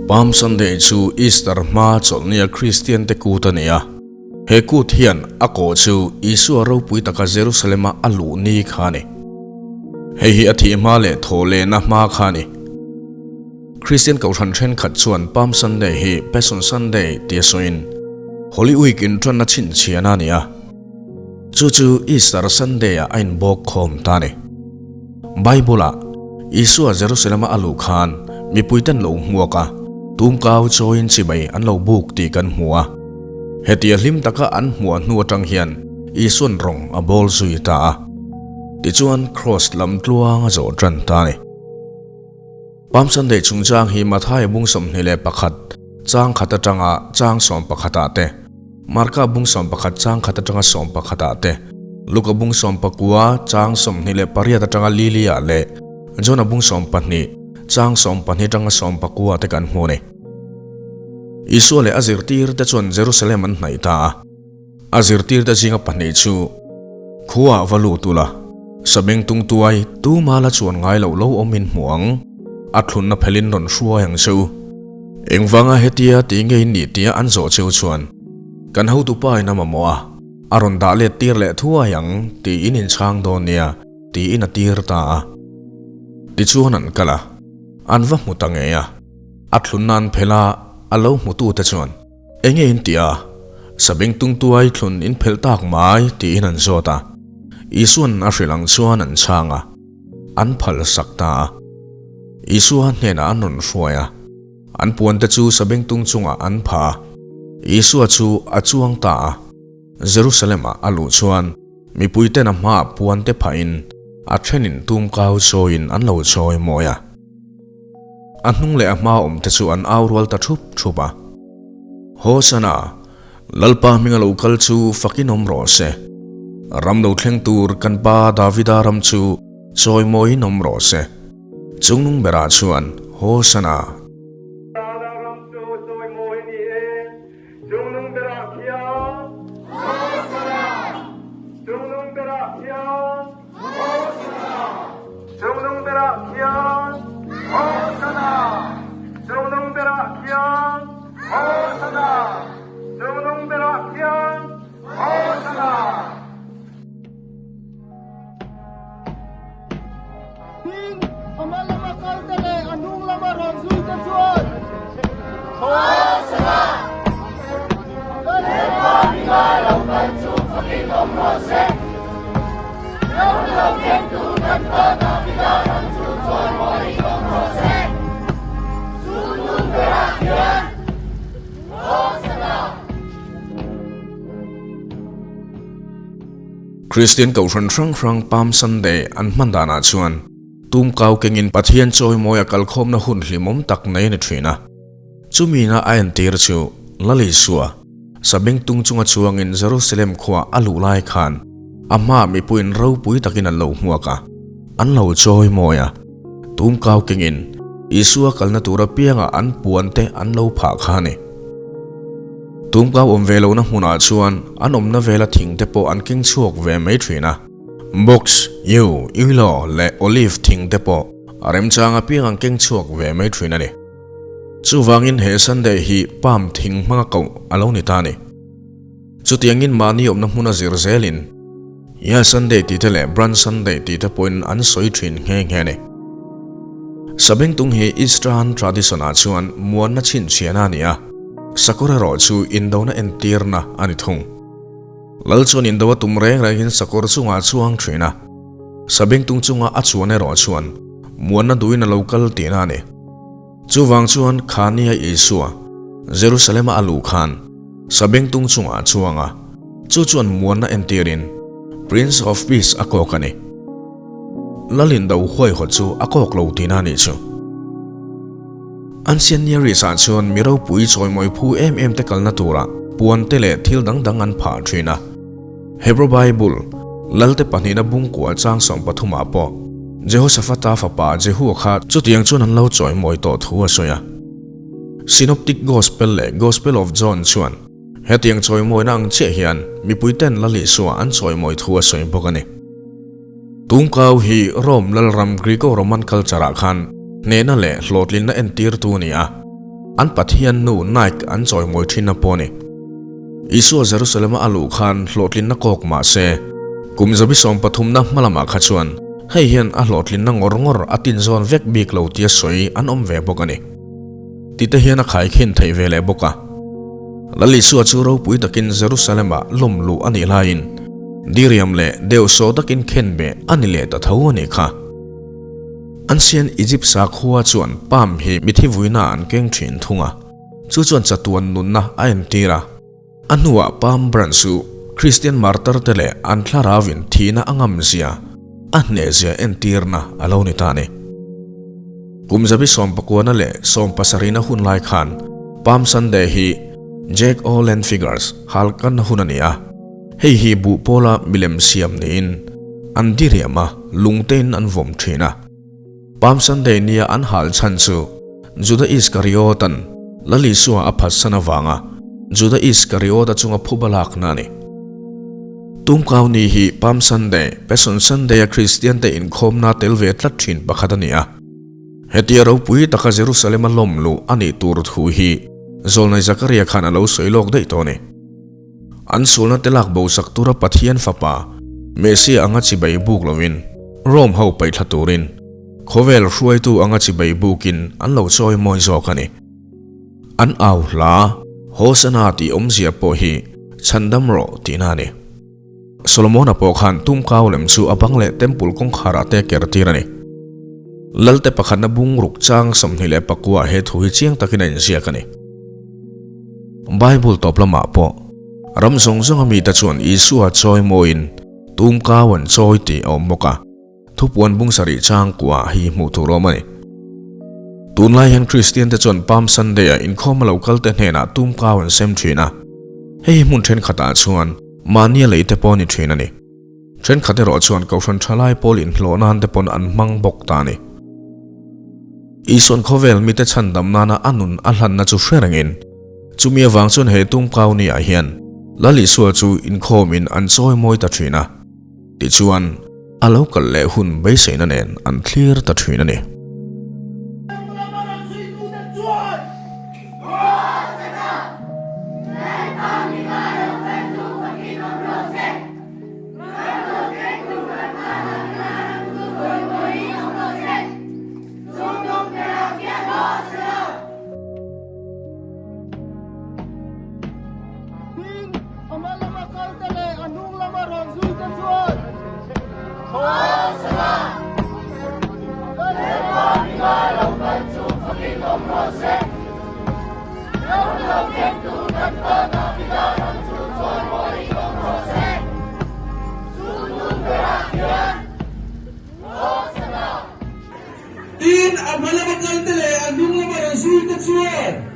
Palm Sunday chu Easter hma chawlhnia Kristiante kut a ni a. He kut hian a kawh chu Isua ropui taka Jerusalema a luh ni kha a ni. Hei hi a thih hma leh thawh lehna hma kha a ni. Kristian kohhran thenkhat chuan Palm Sunday hi Passion Sunday tia sawiin Holy Week inṭanna chhinchhiahna a ni a. Chu chu Easter Sunday-ah a inbawk khawm ta a ni. Bible-ah Isua Jerusalem-a a luh khan mipuiten lo hmuak a, tumkau chawiin chibai an lo buk tih kan hmu a. Hetia hlim taka an hmuah hnu atang hian Isua'n rawng a bawl zui ta a. Tichuan Kraws lam tluang a zawh tan ta a ni. Palm Sunday chungchang hi Mathaia bung 21 chang khat atanga chang 11 ah te, Marka bung 11 chang khat atanga 11 ah te, Luka bung 19 chang 28 atanga Lili ah leh Jona bung 12 chang 12 atanga 19 ah te kan hmu a ni. Isua leh a zirtirte chuan Jerusalem an hnaih ta a. A zirtirte zinga pahnih chu khuaah va lut ula, sabeng tung tuai tuma la chuan ngai loh lo awm in hmu ang, a thlunna phelin rawn hruai ang che u. Engvanga hetia ti ngei nih tia an zawh cheu chuan, Kan hotupa in a mamawh a, a rawn dah let tir leh thuai ang tiin in chhang dawn nia tiin a tir ta a. Tichuan an kal a, an va hmu ta ngei a, a thlunna an phelh a, a lo hmutute chuan, Enge in ti a? Sabeng tung tuai thlun in phelh tak mai tiin an zawt a. Isua'n a hrilh ang chuan an chhang a, an phal sak ta a. Isua hnenah an rawn hruai a, an puante chu sabeng tung chungah an pha a. Isua chu a chuang ta a. Jerusalem-ah a luh chuan mipuiten a hmaah puante phahin a thenin tumkau chawiin an lo chawi mawi a. A hnung leh a hma awmte chu an au rual ta thup thup a. Hosana, Lalpa hminga lo kal chu fakin awm rawh se. Ram lo thleng tur kan pa Davida ram chu chawimawiin awm rawh se. Chungnung berah chuan, Hosana! Davida ram chu chawimawi ni e. Chungnung berah khian, Hosana! Chungnung berah khian, Hosana! Chungnung berah khian, Hosana! Chungnung berah khian, Hosana! Chungnung berah khian, Hosana! Tin, a hma lama kal te leh a hnung lama rawn zui te chuan Hosana! Lalpa hminga lo kal chu fakin awm rawh se. Ram lo kengtu kan pa Davida ram chu chawimawiin awm rawh se. Chu hnung berah hian Hosana! Kristian kohhran hrang hrang Palm Sunday an hman danah chuan tumkau kengin Pathian chawimawi a kalkhawmna hun hlimawm tak nei a ni thin a. Chumina a entir chu Lal Isua, Sabeng tung chunga chuangin Jerusalem khua a luh lai khan a hmaah mipuiin ropui takin an lo hmuak a, an lo chawimawi a. Tumkau kengin Isua kalna tur apiangah an puante an lo phah kha a ni. Tumkau awm ve lohna hmunah chuan an awmna vela thing te pawh an keng chhuak ve mai thin a. Box, Yew, Willow leh Olive thing te pawh a remchang apiang an keng chhuak ve mai thin a ni. Chuvangin he Sunday hi Palm thing hmanga koh a lo ni ta a ni. Chutiangin mahni awmna hmuna zir zelin Year Sunday tih te leh Branch Sunday tih te pawhin an sawi thin nghe nghe a ni. Sabengtung hi Eastern tradition-ah chuan muanna chhinchhiahna a ni a, sakawr erawh chu indona entirna a ni thung. Lal chuan indo a tum reng rengin sakawr chungah a chuang thin a, sabengtung chunga a chuan erawh chuan muanna duhin a lo kal tihna a ni. Chuvang chuan Khania Isua Jerusalem-a a luh khan Sabengtung chungah a chuang a, chu chuan muanna entirin Prince of Peace a kawk a ni. Lalin do huaihawt chu a kawk lo tihna a nih chu. Ancient Near East ah chuan mi ropui chawimawi phu em em te kalna turah puan te leh thil dang dang an phah thin a. Hebrew Bible, Lalte pahnihna bungkua chang 13 ah pawh Jehoshaphat-a fapa Jehua kha chutiang chuan an lo chawimawi tawh thu a sawi a. Synoptic Gospel leh Gospel of John chuan hetiang chawimawina ang chiah hian mipuiten Lal Isua an chawimawi thu a sawi bawk a ni. Tungkau hi Rome lalram Greco-Roman culture-ah khan hnehna leh hlawhtlinna entirtu a ni a. An Pathian nu Nike an chawimawi thinna pawh a ni. Isua Jerusalem-a a luh khan hlawhtlinna kawk mah se, kum zabi sawmpathumna hma lamah kha chuan hei hian a hlawhtlinna ngawr ngawr a tinzawn vek bik lo tia sawi an awm ve bawk a ni. Tite hian a khaikhin theih ve leh bawk a. Lal Isua chu ropui takin Jerusalem-ah lawm luh a nih laiin diriam leh deuhsawh takin khenbeh a ni leh ta tho a nih kha. Ancient Egypt sakhua chuan palm hi mithi vuina an keng thin thung a, chu chuan chatuan nunna a entir a. A hnuah palm branch chu Kristian martar te leh an thlarauin thihna a ngam zia, a hneh zia entirna a lo ni ta a ni. Kum zabi sawmpakuana leh sawmpasarihna hun lai khan Palm Sunday hi Jack O' Lantern Figures halkanna hun a ni a. Hei hi buh pawla milem siam niin an diriam a, lungtein an vawm thin a. Palm Sunday nia an hal chhan chu Juda Iskariot-a'n Lal Isua a phatsan avanga Juda Iskariot-a chunga phuba lakna a ni. Tumkau ni hi Palm Sunday, Passion Sunday-a Kristiante inkhawmna tel ve tlat thin pakhat a ni a. Hetia ropui taka Jerusalem-a lawm luh a nih tur thu hi Zawlnei Zakaria khan a lo sawi lawk daih tawh a ni. An sualna te lak bo sak tura Pathian Fapa, Messia anga chibai buk lovin, Rome ho paihthla turin, khawvel hruaitu anga chibai bukin an lo chawi mawi zawk a ni. An au hla, Hosanna tih awmzia pawh hi chhandam rawh tihna a ni. Solomona pawh khan tumkau lem chu a bang leh temple kawngkharah te ker tir a ni. Lalte pakhatna bungruk chang 29 he thu hi chiang takin a inziak a ni. Bible tawp lamah pawh ram zawng zawnga mite chuan Isua chawi mawiin tumkau an chawi tih a awm bawk a, thupuan bung sarih chang kuah hi hmuh tur awm a ni. Tunlai hian Kristiante chuan Palm Sunday-a inkhawm a lo kalte hnenah tumkau an sem thin a, hei hi hmun thenkhatah chuan mahnia lei te pawh a ni thin a ni. Thenkhat erawh chuan Kohhran thalai pawl inhlawh nan te pawn an hmang bawk ta a ni. Isuan khawvel mite chhandam nana a nun a hlanna chu hre rengin, chumi avang chuan he tumkau niah hian Lal Isua chu inkhawmin an chawi mawi ta thin a, tichuan a lo kal leh hun beiseina nen an thlir ta thin a ni. Tin, a hma lama kalte leh a hnung lama rawn zuite chuan.